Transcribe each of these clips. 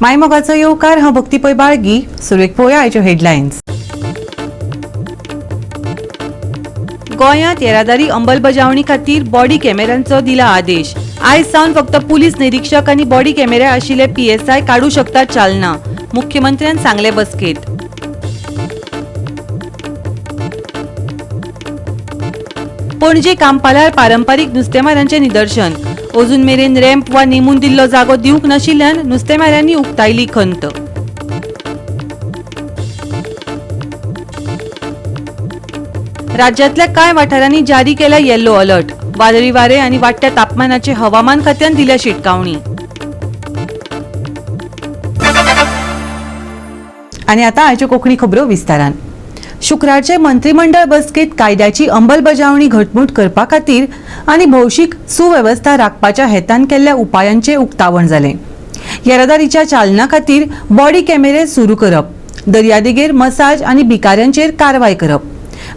मायमोगाचो येवकार. हांव भक्ती पै बाळगी. सुरवेक पळोवया आयच्यो हेडलायन्स. गोंयांत येरादारी अंमलबजावणी खातीर बॉडी कॅमेऱ्यांचो दिला आदेश. आयज सावन फक्त पुलीस निरीक्षक आनी बॉडी कॅमेरे आशिल्ले पीएसआय काडू शकतात चालना, मुख्यमंत्र्यान सांगले बसकेत. पणजे कांपालार पारंपारीक नुस्तेमारांचे निदर्शन. अजून मेरेन रॅम्प वा नेमून दिल्लो जागो दिवंक नाशिल्ल्यान नुस्तेमाऱ्यांनी उक्तायली खंत. राज्यांतल्या कांय वाठारांनी जारी केला येल्लो अलर्ट. वादळी वारे आनी वाडट्या तापमानाचे हवामान खात्यान दिल्या शिटकावणी. आनी आतां आयच्यो कोंकणी खबरो विस्तारान. शुक्रारचे मंत्रिमंडळ बसकेत कायद्याची अंमलबजावणी घटमूट करपा खातीर आनी भौशीक सुवेवस्था राखपाच्या हेतान केल्ल्या उपायांचें उक्तावण जालें. येरादारीच्या चालना खातीर बॉडी कॅमेरे सुरू करप, दर्यादेगेर मसाज आनी भिकाऱ्यांचेर कारवाय करप,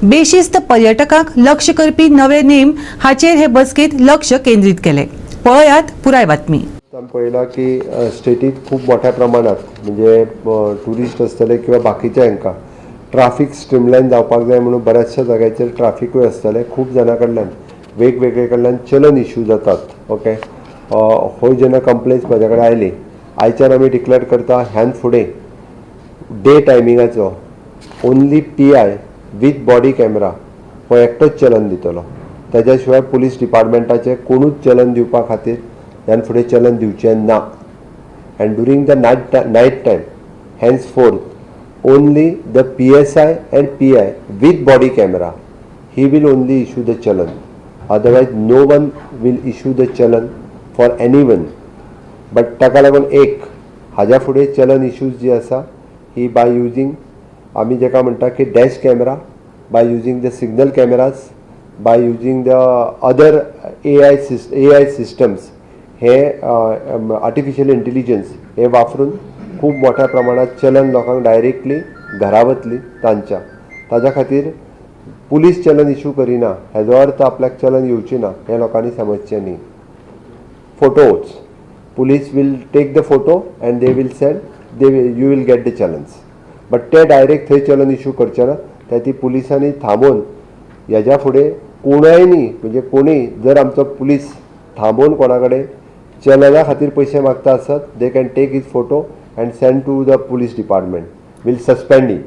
बेशिस्त पर्यटकांक लक्ष करपी नवे नेम हाचेर हे बसकेत लक्ष केंद्रीत केलें. पळयात पुराय बातमी. आमी पळयलां की स्टेटीत खूब मोठ्या प्रमाणात म्हणजे ट्युरिस्ट आसतले किंवा बाकीच्या हांकां ट्राफीक स्ट्रीमलायन जावपाक जाय म्हणून बऱ्याचशा जाग्याचेर ट्राफिकूय आसतलें. खूब जाणां कडल्यान वेगवेगळे कडल्यान चलन इशू जातात. ओके, हो जेन्ना कंप्लेन्स म्हाज्या कडेन आयली, आयच्यान आमी डिक्लेअर करता, ह्यान फुडें day टायमिंगाचो only PI with body camera हो एकटोच चलन दितलो. ताज्या शिवाय पुलीस डिपार्टमेंटाचे कोणूच चलन दिवपा खातीर ह्यान फुडें चलन दिवचें ना. And during the night time, henceforth only the PSI and PI with body camera, he will only issue the challan. Otherwise no one will issue the challan for anyone. But ताका लागून एक हाज्या फुडें चलन इश्यूज जी आसा ही बाय using आमी जेका म्हणटा की dash camera, by using the signal cameras, by using the other AI systems, hey artificial intelligence हे वापरून खूब मोठ्या प्रमाणात चलन लोकांक डायरेक्टली घरा वतली तांच्या. ताज्या खातीर पुलीस चलन इशू करिना हेजो अर्थ आपल्याक चलन येवची ना हें लोकांनी समजचें न्ही. Photos, police will take the photo and they will send, they you will get the challans, but ते डायरेक्ट थंय चलन इशू करचे ना. त्या ती पुलिसांनी थांबोवन हेज्या फुडें कोणूय न्ही, म्हणजे कोणूय जर आमचो पुलीस थांबोवन कोणा कडेन चलना खातीर पयशे मागता आसत, they can take his photo and send to the police department, will suspend him.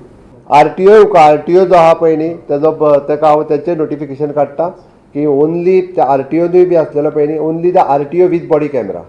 RTO, RTO जो आहा पळय न्ही, तेजो तेका हांव तेचें नोटिफिकेशन काडटा की ओनली आरटीओनूय बी आसलेलो पळय न्ही, only the RTO with body camera.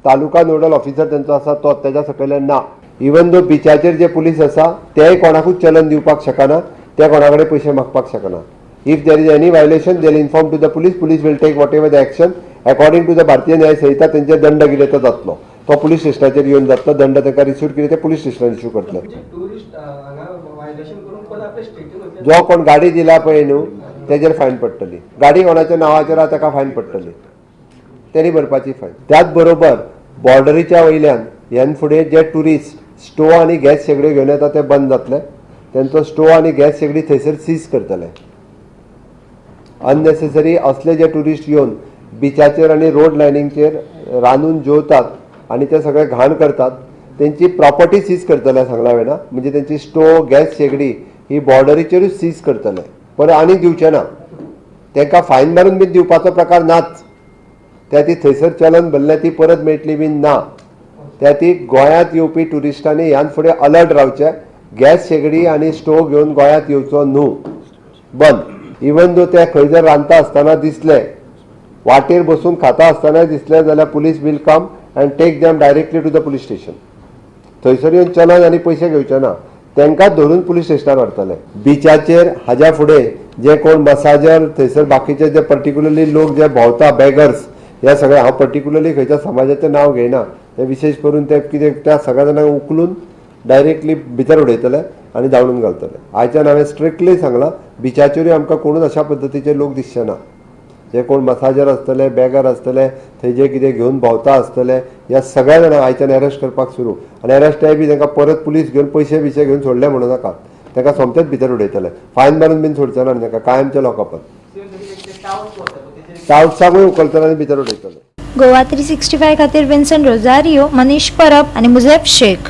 Taluka nodal officer तेंचो आसा तो, तेज्या सकयल्यान ना. इवन दो बिचाचेर जे पुलीस आसा तेय कोणाकूच चलन दिवपाक शकना, ते कोणा कडेन पयशे मागपाक शकना. If there is any violation, they inform to the police. Police will take whatever the action according to the Bharatiya Nyaya Sanhita. तेंचेर दंड कितें तो जातलो, तो पुलीस स्टेशनाचेर येवन जातलो दंड. ताका रिसीव कितें ते पुलीस स्टेशनार इशू करतले. म्हणजे टुरिस्ट हांगा व्हायलेशन करून परत आपल्या स्टेटीन वतले. जो कोण गाडी दिला पळय न्हू, तेजेर फायन पडटली. गाडी कोणाच्या नांवाचेर आहा ताका फायन पडटली, तेणी भरपाची फायन. त्याच बरोबर बॉर्डरीच्या वयल्यान ह्यान फुडें जे ट्युरिस्ट स्टोव आनी गॅस शेगड्यो घेवन येता ते बंद जातले. तेंचो स्टोव आनी गॅस शेगडी थंयसर सीज करतले. अननेसेसरी असले जे ट्युरिस्ट येवन बिचाचेर आनी रोड लायनींगचेर रांदून जेवतात आनी ते सगळे घाण करतात, तेंची प्रॉपर्टी सीज करतले सांगला हांवें. म्हणजे तेंची स्टोव, गॅस शेगडी ही बॉर्डरीचेरूच सीज करतले, परत आनी दिवचे ना. तांकां फायन मारून बीन दिवपाचो प्रकार नाच. त्या ती थंयसर चलन भरलें ती परत मेळटली बीन ना. त्या ती गोंयांत येवपी ट्युरिस्टांनी ह्यान फुडें अलर्ट रावचें. गॅस शेगडी आनी स्टोव घेवन गोंयांत येवचो न्हू, बंद. इवन दो ते खंय जर रांदता आसतना दिसले, वाटेर बसून खाता आसतना दिसले जाल्यार police will come and take them directly to the police station. थंयसर येवन चलन आनी पयशे घेवचे ना, तांकां धरून पुलीस स्टेशनार व्हरतले. बिचाचेर हाज्या फुडें जे कोण मसाजर थंयसर बाकीचे जे पर्टिक्युलरली लोक जे भोंवता, बेगर्स, ह्या सगळे, हांव पर्टिक्युलरली खंयच्या समाजाचें नांव घेयना, ते विशेश करून ते कितें त्या सगळ्या जाणांक उखलून डायरेक्टली भितर उडयतले आनी धांवडून घालतले. आयच्यान हांवें स्ट्रिक्टली सांगलां, बिचाचेरूय आमकां कोणूच अशा पद्दतीचे लोक दिसचे ना. जे कोण मसाजर आसतले, बेगर आसतले, थंय जे कितें घेवन भोंवता आसतले, ह्या सगळ्या जाणांक आयच्यान अरेस्ट करपाक सुरू. आनी अरेस्ट बी तांकां परत पुलीस घेवन पयशे बियशे घेवन सोडले म्हणूं नाका, तांकां सोमतेच भितर उडयतले. फायन मारून बीन सोडचे ना तांकां, कायमचे लॉकअपात, टावट्साकूय उखलतले आनी भितर उडयतले. गोवा 365 खातीर विन्सन रोजारियो, मनीष परब आनी मुजेफ शेख.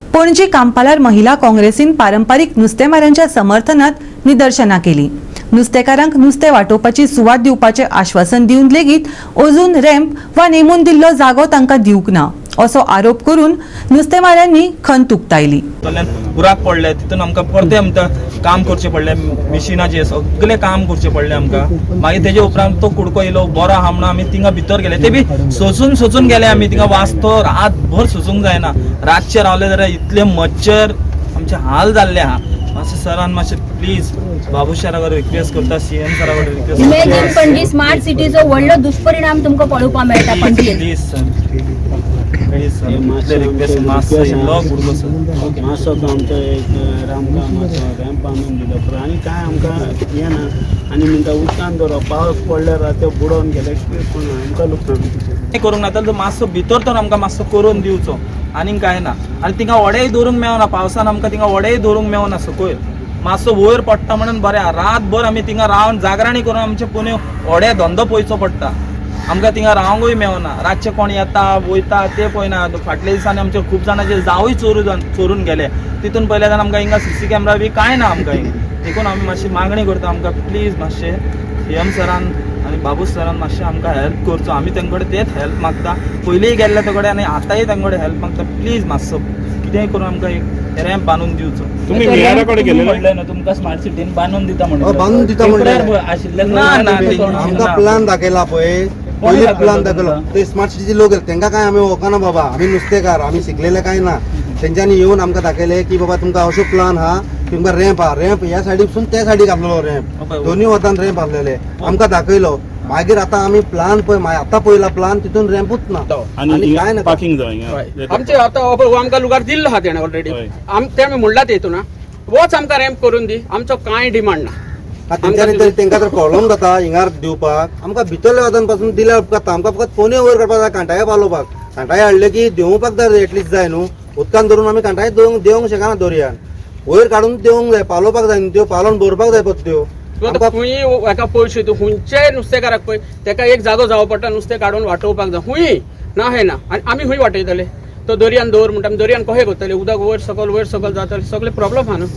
पणजी कांपालार महिला काँग्रेसीन पारंपारीक नुस्तेमाऱ्यांच्या समर्थनात निदर्शनां केली. नुस्तेकारांक नुस्तें वाटोवपाची सुवात दिवपाचें आश्वासन दिवन लेगीत अजून रॅम्प वा नेमून दिल्लो जागो तांकां दिवंक ना असो आरोप करून नुस्तेमाऱ्यांनी खंत उक्तायली. तातूंतल्यान बुराक पडले, तितून आमकां परतें आमकां काम करचें पडलें, मिशिनाचें सगळें काम करचें पडलें आमकां. मागीर तेजे उपरांत तो कुडको येयलो बरो आहा म्हणून आमी थिंगा भितर गेले, ते बी सोसून सोसून गेले आमी. थिंगा वाचतो रातभर सोसूंक जायना, रातचे रावले जाल्यार इतले मच्छर, आमचे हाल जाल्ले आहा. मातशें सरान मातशें प्लीज बाबू सरा कडेन रिक्वेस्ट करता, सीएम सरा कडेन रिक्वेस्ट. इमॅजिन पणजी स्मार्ट सिटीचो व्हडलो दुष्परिणाम तुमकां पळोवपाक मेळटा पणजेत. प्लीज सर, प्लीज सर, इतले रिक्वेस्ट, मातसो इल्लो कुडको सर. मातसो तो आमचो एक रामकाम मातसो रॅम्प बांदून दिलो पुरो, आनी कांय आमकां हें ना. आनी म्हणटा उदकान दवरप, पावस पडल्यार ते बुडोवन गेले पूण आमकां लुकसाण. कांय करूंक ना जाल्यार मातसो भितर तर आमकां मातसो करून दिवचो, आनीक कांय ना. आनी थिंगा वडेय दवरूंक मेळना, पावसान आमकां थिंगा वडेय दवरूंक मेळना. सकयल मातसो वयर पडटा म्हणून बरें आहा. रातभर आमी थिंगा रावन जागरणी करून आमचे पुणे वडे धंदो पळयचो पडटा. आमकां थिंगा रावंकूय मेळना. रातचे कोण येता वयता ते पळयना. फाटल्या दिसांनी आमचे खूब जाणांचे जावूय चोरून गेले. तितून पळयले जाल्यार आमकां हिंगा सीसी कॅमेरा बी कांय ना आमकां हिंगा. देखून आमी मातशी मागणी करता, आमकां प्लीज मातशें सीएम सरान आनी बाबू सरान मातशें आमकां हेल्प करचो. आमी तेंचे कडेन तेच हेल्प मागता, पयलींय गेल्ले ते कडेन आनी आतांय तेंचे कडेन हेल्प मागता. प्लीज मातसो कितेंय करून आमकां एक रॅम्प बांदून दिवचो. तुमी मेयरा कडेन गेलेले? म्हणलें न्हू तुमकां स्मार्ट सिटीन बांदून दिता म्हणून. हय, बांदून दिता म्हणलें. आशिल्ले ना, ना, आमकां प्लान दाखयला पळय, पयलीं प्लान दाखयलो ते स्मार्ट सिटीचे लोक येयले, तेंकां कांय आमी वळखना बाबा, आमी नुस्तेकार, आमी शिकलेले कांय ना. तेंच्यांनी येवन आमकां दाखयलें की बाबा तुमकां असो प्लान आहा, तुमकां रॅम्प आहा, रॅम्प ह्या सायडीकसून त्या सायडीक आसलेलो रॅम्प, दोनूय वतान रॅम्प आसलेले आमकां दाखयलो. मागीर आतां आमी प्लान पळय, आतां पळयला प्लान, तितून रॅम्पूच ना आनी कांय ना. पार्किंग जाय हिंगा. आमचे आतां हो आमकां लुगार दिल्लो आहा तेणें ऑलरेडी, हय. ते आमी म्हणला तेतून वच आमकां रॅम्प करून दी, आमचो कांय डिमांड ना. तेंच्यांनी तर तेंकां तर प्रॉब्लम जाता हिंगार दिवपाक, आमकां भितरल्या वतान पासून दिल्यार उपकारता. आमकां फकत पोने वयर काडपाक जाय, कांटाळे पालोवपाक. कांटाळे हाडले की देंवपाक जाय, एटलीस्ट जाय न्हू. उदकान धरून आमी कांटाळे देवंक शकना, दर्यान वयर काडून देवंक जाय, पालोवपाक जाय न्हू त्यो, पालोवन दवरपाक जाय पळय त्यो. तूं आतां खंय हेका पळशी, तूं खंयच्याय नुस्तेकाराक पळय, तेका एक जागो जावो पडटा नुस्तें काडून वाटोवपाक जाय. हुंय ना हें ना, आनी आमी खंय वाटयतले? तो दर्यान दवर म्हणटा, आमी दर्यान कशें करतले? उदक वयर सकल वयर सकल जातलें, सगळें प्रॉब्लम आहा न्हू.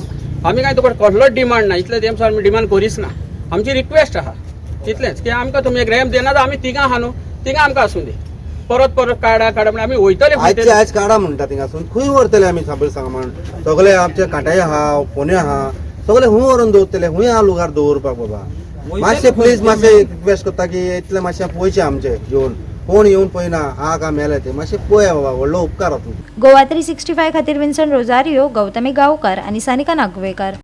आमी कांय तुका कसलोच डिमांड ना, इतले तेंप आमी डिमांड करीच ना. आमची रिक्वेस्ट आहा तितलेंच की आमकां तुमी एक रॅम्प दिना जाल्यार आमी तिगां आहा न्हू, तिगां आमकां आसूं दी. परत परत काडा काडा म्हणल्यार आमी वयतले खंय आयचे तरी. आयज काडा म्हणटा थिंगासून, खंय व्हरतले आमी साबळ सांगा म्हण? सगळे आमचे कांटाळे आहा, पोने आहा, सगळे खंय व्हरून दवरतले? खंय आहा लुगार दवरपाक बाबा? मातशें प्लीज मातशें रिक्वेस्ट करता की इतलें मातशें पळयचें आमचें येवन, कोण येवन पळयना हा काय मेले ते, मातशें पळया बाबा, व्हडलो उपकार हो तुमचो. गोवा 365 खातीर विन्सन रोजारियो, गौतमी गांवकार आनी सानिका नागवेकार.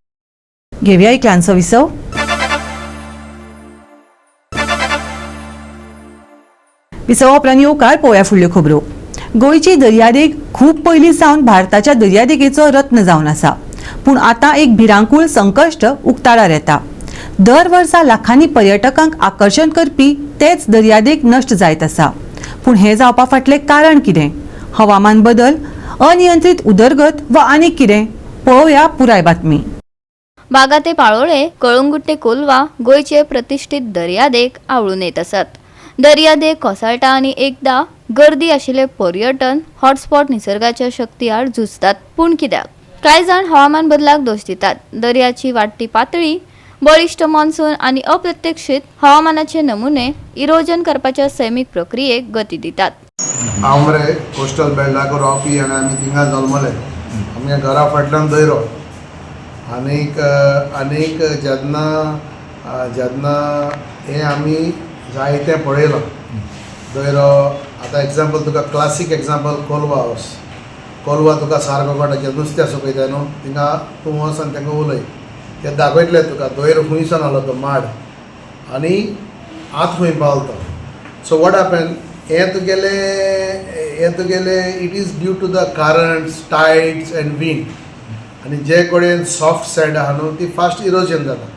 घेवया एक ल्हानसो विसव. विसवा उपरांत येवकार. पळोवया फुडल्यो खबरो. गोंयची दर्यादेग खूब पयलीं सावन भारताच्या दर्यादेगेचो रत्न जावन आसा, पूण आतां एक भिरांकूळ संकश्ट उक्ताडार येता. दर वर्सा लाखांनी पर्यटकांक आकर्शण करपी तेच दर्यादेग नश्ट जायत आसा. पूण हें जावपा फाटलें कारण कितें? हवामान बदल, अनियंत्रीत उदरगत वा आनीक कितें? पळोवया पुराय बातमी. बागा ते पाळोळे, कळंगूट ते कोलवा गोंयचे प्रतिश्ठीत दर्यादेग आवळून येत आसात. दर्यादेग कोसळटा आनी एकदा गर्दी आशिल्ले पर्यटन हॉटस्पॉट निसर्गाच्या शक्ती आड झुजतात. पूण कित्याक? कांय जाण हवामान बदलाक दोश दितात. दर्याची वाडटी पातळी, बळिश्ट मॉन्सून आनी अप्रत्यक्षीत हवामानाचे नमुने इरोजन करपाच्या सैमीक प्रक्रियेक गती दितात. हांव मरे कोस्टल बेल्टाक रावपी आनी आमी थिंगा जल्मले. आमगे घरा फाटल्यान दयरो आनीक आनीक जेन्ना जेन्ना हें आमी जायतें पळयलां दयरो. आतां एग्जाम्पल तुका क्लासीक एग्जाम्पल कोलवा हावस. कोलवा तुका सारको कळटा, जे नुस्त्या सुकयता न्हू थिंगा तूं वच आनी तांकां उलय, ते दाखयतले तुका दोयर खुंयसान आलो तो माड आनी आत खंय पावलो तो. सो what happen, हें तुगेलें it is due to the currents, tides and wind. आनी जे कडेन सॉफ्ट सँड आहा न्हू ती फास्ट इरोजन जाता.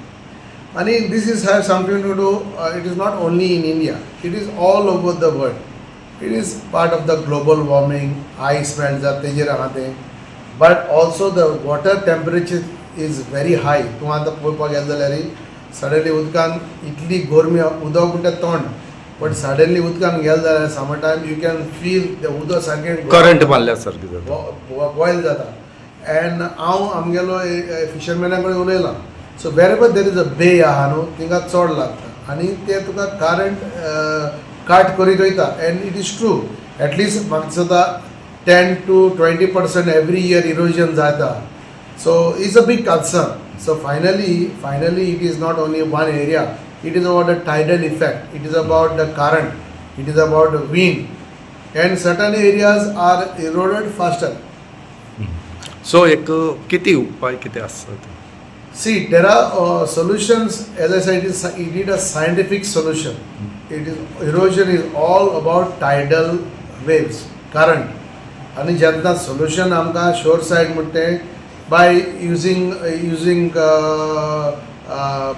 आनी this is have something to do, it is not only in India, it is all over the world. It is part of the global warming, ice melt जाता तेजेर आहा तें. But also the water temperature is very high. तूं आतां पळोवपाक गेलें जाल्यार suddenly उदकान इतली गरमी, उदक म्हणटा थंड. बट सडनली उदकान गेले जाल्यार summer time you can feel ते उदक सारकें करंट मारल्या सारकें जाता. बॉयल जाता. एंड हांव आमगेलो फिशरमॅना कडेन उलयलां, so wherever there is a bay आहा न्हू, थिंगा चड लागता आनी ते तुका करंट काट करीत वयता. And it is true, at least म्हाका दिसता 10 to 20% every year erosion जाता. So it's a big concern. So finally it is not only one area, it is about the tidal effect, it is about the current, it is about the wind, and certain areas are eroded faster. So एक कितें उपाय कितें आसा ते? See, there are solutions. As I said, you need a scientific solution. It is erosion is all about tidal waves, current. आनी जेन्ना solution आमकां शोर सायड म्हणटा तें by using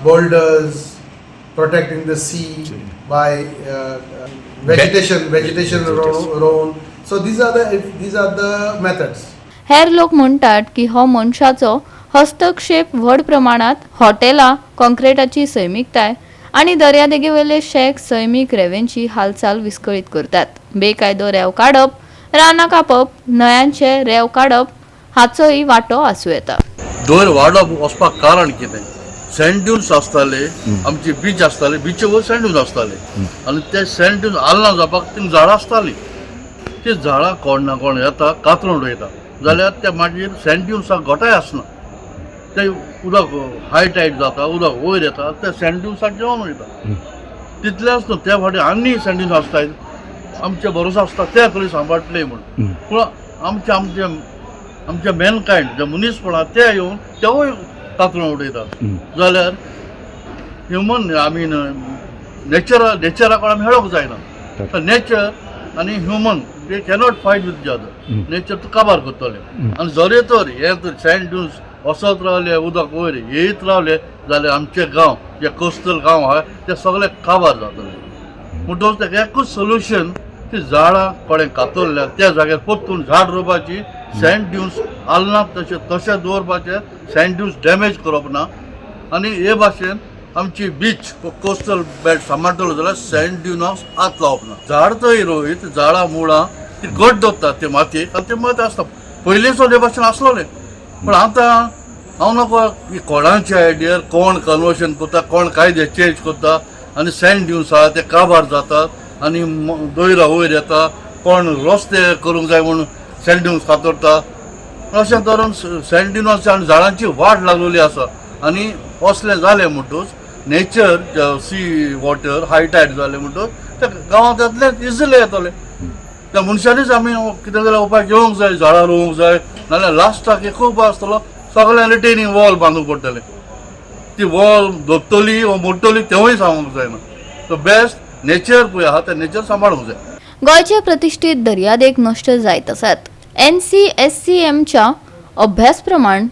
boulders, protecting the sea by vegetation रोवन. So these are the methods. हेर लोक म्हणटात की हो मनशाचो हस्तक्षेप व्हड प्रमाणात हॉटेलां, कॉन्क्रिटाची सैमीकताय आनी दर्यादेगेवयले शेक सैमीक रेवेंची हालचाल विस्कळीत करतात. बेकायदो रेंव काडप, रानां कापप, न्हंयांचे रेंव काडप हाचोय वांटो आसूं येता. दोर वाडप वचपाक कारण कितें? सँड ड्युन्स आसताले, आमचे बीच आसताले, बिचे वयर सँड ड्युन्स आसताले आनी ते सँड ड्युन्स आल्लां जावपाक थिंग झाडां आसतालीं. ती झाडां कोण ना कोण येता, कातरून उडयता जाल्यार ते मागीर सँड ड्युन्साक घोटाय आसना. ते उदक हाय टायड जाता, उदक वयर येता, ते सँड ड्युन्साक जेवण वयता. तितलेंच न्हू, त्या फावटी आनी सँड ड्युन्स आसताय. आमचे भरोसो आसता ते तरी सांबाळटले म्हूण, पूण आमचे मॅनकायंड जे मनीसपण आहा ते येवन तेवूय कातरून उडयतात. जाल्यार ह्युमन, I mean नेचरा, नेचरा कडेन आमी खेळोंक जायना. नेचर आनी human, they cannot fight with each other. Nature तूं काबार करतले आनी जरी तर हे तर सँड ड्युन्स वचत रावले, उदक वयर येयत रावले जाल्यार आमचे गांव जे कोस्टल गांव आहा ते सगळे काबार जातले. म्हणटकच तेका एकूच सोल्युशन, ती झाडां कोणें कातरल्या त्या जाग्यार परतून झाड रोवपाची, सँड ड्युन्स आल्लां तशें तशें दवरपाचें, सँड ड्युन्स डॅमेज करप ना. आनी हे भाशेन आमची बीच कोस्टल बेल्ट सांबाळटलो जाल्यार सँड ड्युनाक हात लावप ना. झाड थंय रोयत, झाडां मुळां ती घट दवरतात ते मातयेक आनी ते माती आसता. पयलींचो हे भाशेन आसलोलें, पूण आतां हांव नको ही कोणाचे आयडियर, कोण कन्वर्शन करता, कोण कायदे चेंज करता आनी सँड ड्युन्स आहा ते काबार जातात आनी दोयरा वयर येता. कोण रस्ते करूंक जाय म्हूण सँड ड्युन्स कातरता. अशें तरेन सँड ड्युनाची आनी झाडांची वाट लागलेली आसा. आनी असलें जालें म्हणटूच nature, sea water, high tide जालें म्हणटूच ते गांवांत येतले, इजिली येतले. त्या मनशांनीच आमी कितें जाल्यार उपाय घेवंक जाय, झाडां रोवंक जाय, नाजाल्यार लास्टाक एक उपाय आसतलो, सगळ्यांक रिटेनिंग वॉल बांदूंक पडटलें. ती वॉल दोबतली वा मोडटली तेवूय सांगूंक जायना. सो बेस्ट नेचर पळय आहा तें नेचर सांबाळूंक जाय. गोंयचे प्रतिश्ठीत दर्यादेग नश्ट जायत आसात. एनसीएससीएमच्या अभ्यासप्रमाण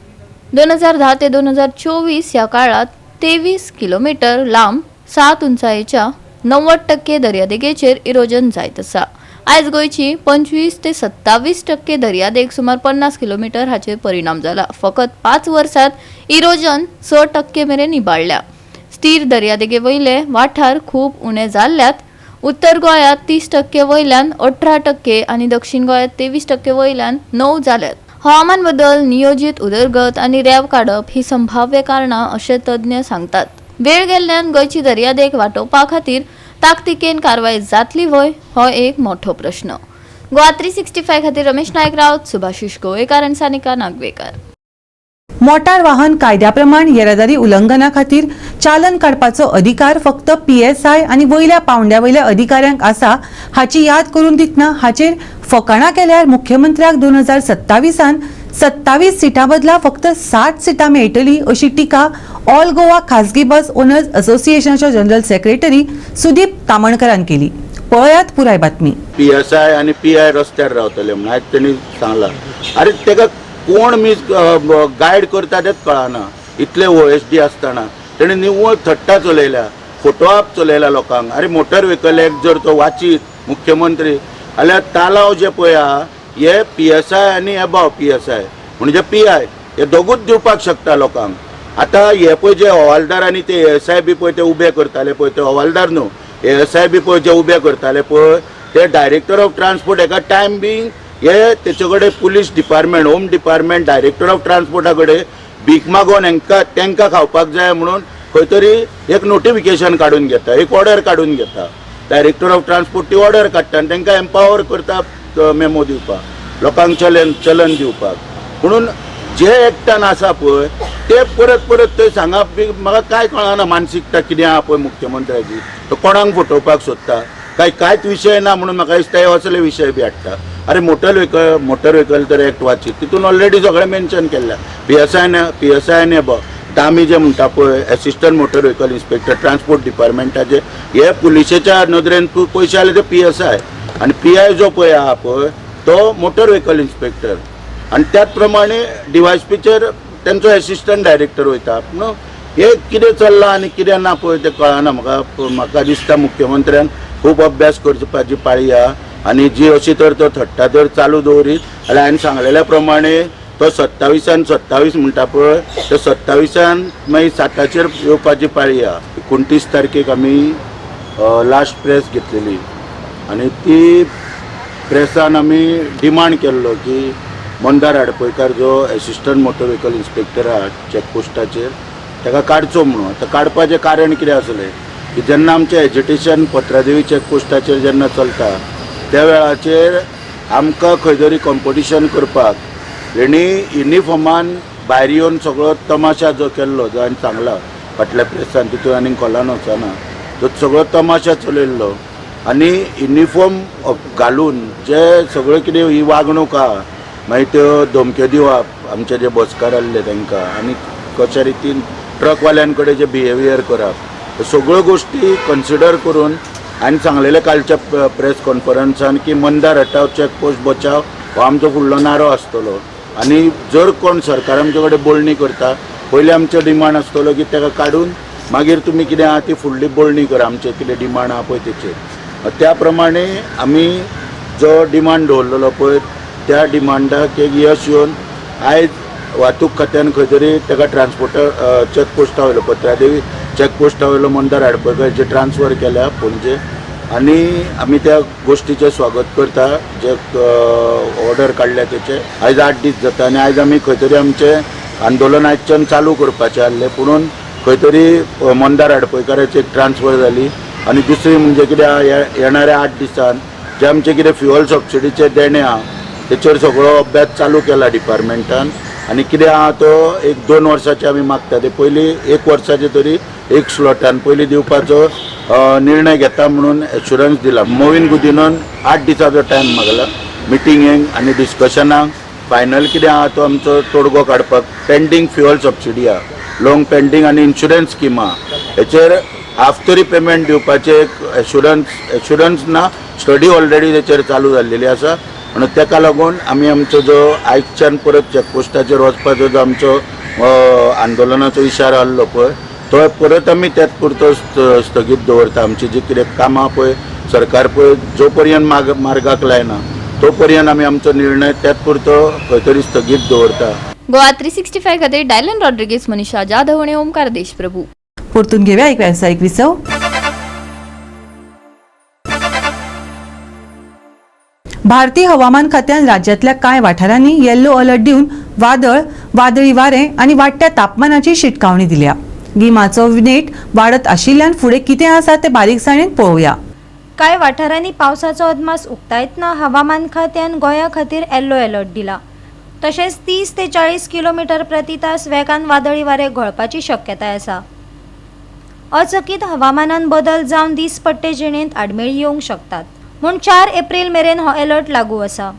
2010 ते 2024 ह्या काळात 23 किलोमीटर लांब 7 उंचायेच्या 90% दर्यादेगेचेर इरोजन जायत आसा. आयज गोंयची 25 ते 27% दर्यादेग सुमार 50 किलोमीटर हाचेर परिणाम जाला. फकत 5 वर्सात इरोजन 6% मेरेन इबाडल्या. स्थिर दर्यादेगे वयले वाठार खूब उणे जाल्ल्यात. उत्तर गोंयांत 30% वयल्यान 18% आनी दक्षिण गोंयांत 23% वयल्यान 9 जाल्यात. हवामान बदल, नियोजीत उदरगत आनी रेंव काडप ही संभाव्य कारणां अशें तज्ञ सांगतात. वेळ गेल्ल्यान गोंयची दर्यादेग वाटोवपा खातीर ताकतिकेन कारवाय जातली व्हय, हो एक मोठो प्रश्न. गोवा 365 खातीर रमेश नायक रावत, सुभाषिश गोवेकार आनी सानिका नागवेकर. मोटार वाहन कायद्या प्रमाण येरादारी उल्लंघना खातीर चालन काडपाचो अधिकार फक्त पीएसआय आनी वयल्या पावंड्या वयल्या अधिकाऱ्यांक आसा हाची याद करून दितना हाचेर फकाणां केल्यार मुख्यमंत्र्याक 2027न 27 सिटां बदला फक्त 60 सिटां मेळटली अशी टिका ऑल गोवा खासगी बस ओनर्स असोसिएशनाचे जनरल सेक्रेटरी सुदीप तामणकरान केली. पळयात पुराय बातमी. पीएसआय आनी पीआय रस्त्यार रावतले म्हणून आयज तेणी सांगलां. आरे, तेका कोण मीस गायड करता तेच कळना. इतले ओएसडी आसतना तेणी निव्वळ थट्टा चलयल्या, फोटो आप चलयला लोकांक. अरे, मोटर व्हेकल एक्ट जर तो वाचीत मुख्यमंत्री जाल्यार तालाव जे पळय आहा हे पीएसआय आनी एबाव पीएसआय म्हणजे पीआय हे दोगूच दिवपाक शकता लोकांक. आतां हे पळय जे हवालदार आनी ते एएसआय बी पळय ते उबे करताले पळय, ते हवालदार न्हू. एएसआय बी पळय जे उबे करताले पळय ते डायरेक्टर ऑफ ट्रान्सपोर्ट एका टायम बींग हे तेचे कडेन police department, home department, director of ट्रान्सपोर्टा कडेन भीक मागोन हेंकां तेंकां खावपाक जाय म्हणून खंय तरी एक नोटिफिकेशन काडून घेता, एक ऑर्डर काडून घेता. डायरेक्टर ऑफ ट्रान्सपोर्ट ती ऑर्डर काडटा आनी तेंकां एम्पावर करता मेमो दिवपाक, लोकांक चलन दिवपाक. म्हणून जे एकट्यान आसा पळय ते परत परत थंय सांगप बी म्हाका कांय कळना. मानसिकता कितें आहा पळय मुख्यमंत्र्याची, तो कोणाक फटोवपाक सोदता काय कांयच विशय ना म्हणून म्हाका दिसता हे असले विशय बी हाडटा. अरे मोटर व्हेकल तर एक्ट वाचित तितून ऑलरेडी सगळें मेन्शन केल्लें. पी एस आयन एबव आमी जे म्हणटा पळय assistant motor vehicle inspector transport डिपार्टमेंटाचे हे पुलिशेच्या नदरेन तूं पयशे जाल्यार ते पीएसआय आनी पीआय जो पळय आहा पळय तो मोटर व्हेकल इन्स्पेक्टर आनी त्याच प्रमाणे डीवायएसपीचेर तेंचो एसिस्टंट डायरेक्टर वयता. न्हू हे कितें चल्लां आनी कितें ना पळय तें कळना म्हाका. म्हाका दिसता मुख्यमंत्र्यान खूब अभ्यास करपाची पाळी आहा आनी जी अशी तर तो थट्टा जर चालू दवरीत जाल्यार हांवें सांगलेल्या प्रमाणे तो 27आन 27 म्हणटा पळय तो 27आन मागीर 7आचेर येवपाची पाळी आहा. 29 तारखेक आमी लास्ट प्रेस घेतलेली आनी ती प्रेसान आमी डिमांड केल्लो की मंदार आडपयकार जो एसिस्टंट मोटर व्हेकल इन्स्पेक्टर आहा चॅकपोस्टाचेर ताका काडचो म्हणून. आतां काडपाचें कारण कितें आसलें की जेन्ना आमचें एजिटेशन पत्रादेवी चॅकपोस्टाचेर जेन्ना चलता त्या वेळाचेर आमकां खंय तरी कॉम्पिटिशन करपाक हेणी युनिफॉर्मान भायर येवन सगळो तमाशा जो केल्लो, जो हांवें सांगला फाटल्या प्रेसान, तितून आनी खोलान वचना, तो सगळो तमाशा चलयल्लो आनी युनिफॉर्म घालून जे सगळें कितें ही वागणूक आहा, मागीर त्यो धमक्यो दिवप आमचे जे बसकार आहले तांकां आनी कशा रितीन ट्रकवाल्यां कडेन जे बिहेवियर करप, सगळ्यो गोश्टी कन्सिडर करून हांवें सांगलेलें कालच्या प्रेस कॉन्फरन्सान की मंदार हटाव, चॅकपोस्ट बचाव हो आमचो फुडलो नारो आसतलो. आनी जर कोण सरकार आमचे कडेन बोलणी करता पयलीं आमचो डिमांड आसतलो की ताका काडून मागीर तुमी कितें आहा ती फुडली बोलणी करा, आमचें कितें डिमांड आहा पळय तेचेर. त्या प्रमाणे आमी जो डिमांड दवरलेलो पळय त्या डिमांडाक एक यश येवन आयज वाहतूक खात्यान खंय तरी ताका ट्रान्सपोर्टर चॅकपोस्टा वयलो पत्रादेवी चॅकपोस्टा वयलो मंदार आडपयकार ट्रान्सफर केल्या पणजे आनी आमी त्या गोश्टीचें स्वागत करता जे ऑर्डर काडल्या तेचे. आयज 8 दीस जाता आनी आयज आमी खंय तरी आमचें आंदोलन आयच्यान चालू करपाचें आहलें, पुणून खंय तरी मंदार आडपयकाराची एक ट्रान्सफर जाली. आनी दुसरी म्हणजे कितें येणाऱ्या 8 दिसान जे आमचें कितें फ्युअल सबसिडीचें देणें आहा तेचेर सगळो अभ्यास चालू केला डिपार्टमेंटान आनी कितें आहा तो 1-2 वर्साचे आमी मागता ते पयलीं 1 वर्साचे तरी एक स्लॉटान पयलीं दिवपाचो निर्णय घेता म्हणून एश्युरन्स दिला. मोविन गुदिनोन 8 दिसाचो टायम मागला मिटिंगेक आनी डिस्कशनाक फायनल कितें आहा तो आमचो तोडगो काडपाक. पेंडींग फ्युअल सबसिडी आहा, लॉंग पेंडींग आनी इन्शुरन्स स्कीम आहा, हेचेर हाफ तरी पेमेंट दिवपाचें एक एश्युरन्स ना, स्टडी ऑलरेडी तेचेर चालू जाल्लेली आसा. म्हणून तेका लागून आमी आमचो जो आयच्यान परत चॅकपोस्टाचेर वचपाचो जो आमचो आंदोलनाचो इशारो आहलो पळय तो परत आमी त्याच पुरतो स्थगीत दवरता. आमची जी कितें कामां पळय सरकार पळय जो पर्यंत मार्गाक लायना तो पर्यंत आमी आमचो निर्णय त्याच पुरतो खंय तरी स्थगीत दवरता. गोवा 365 खातीर डायलन रॉड्रिगेज, मनीषा जाधव आनी ओमकार देशप्रभू. परतून घेवया एक वेवसायीक विसव. भारतीय हवामान खात्यान राज्यांतल्या कांय वाठारांनी येल्लो अलर्ट दिवन वादळ, वादळी वारें आनी वाडट्या तापमानाची शिटकावणी दिल्या. गिमाचो नेट वाडत आशिल्ल्यान फुडें कितें आसा तें बारीकसाणेन पळोवया. कांय वाठारांनी पावसाचो अदमास उक्तायतना हवामान खात्यान गोंया खातीर येल्लो अलर्ट दिला. तशेंच 30 ते 40 किलोमिटर प्रति तास वेगान वादळी वारें घोळपाची शक्यताय आसा. अचकीत हवामानान बदल जावन दीसपट्टे जिणेंत आडमेळी येवंक शकतात म्हूण 4 एप्रील मेरेन हो अलर्ट लागू आसा.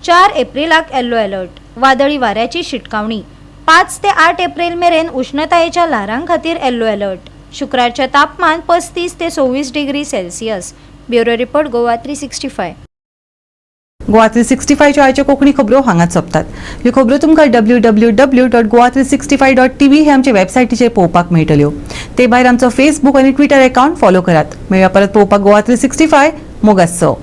4 एप्रिलाक येल्लो अलर्ट, वादळी वाऱ्याची शिटकावणी. 5 ते 8 एप्रील मेरेन उष्णतायेच्या ल्हारां खातीर येल्लो अलर्ट. शुक्रारचें तापमान 35 ते 26 degree Celsius. Bureau report, Goa 365. Goa 365च्यो आयच्यो कोंकणी खबरो हांगाच सोंपतात. ह्यो खबरो तुमकां www.goa365.tv हे आमचे वेबसायटीचेर पळोवपाक मेळटल्यो. ते भायर आमचो फेसबूक आनी ट्विटर अकाउंट फॉलो करात. मेळया परत पळोवपाक गोवा 365. मोगासो.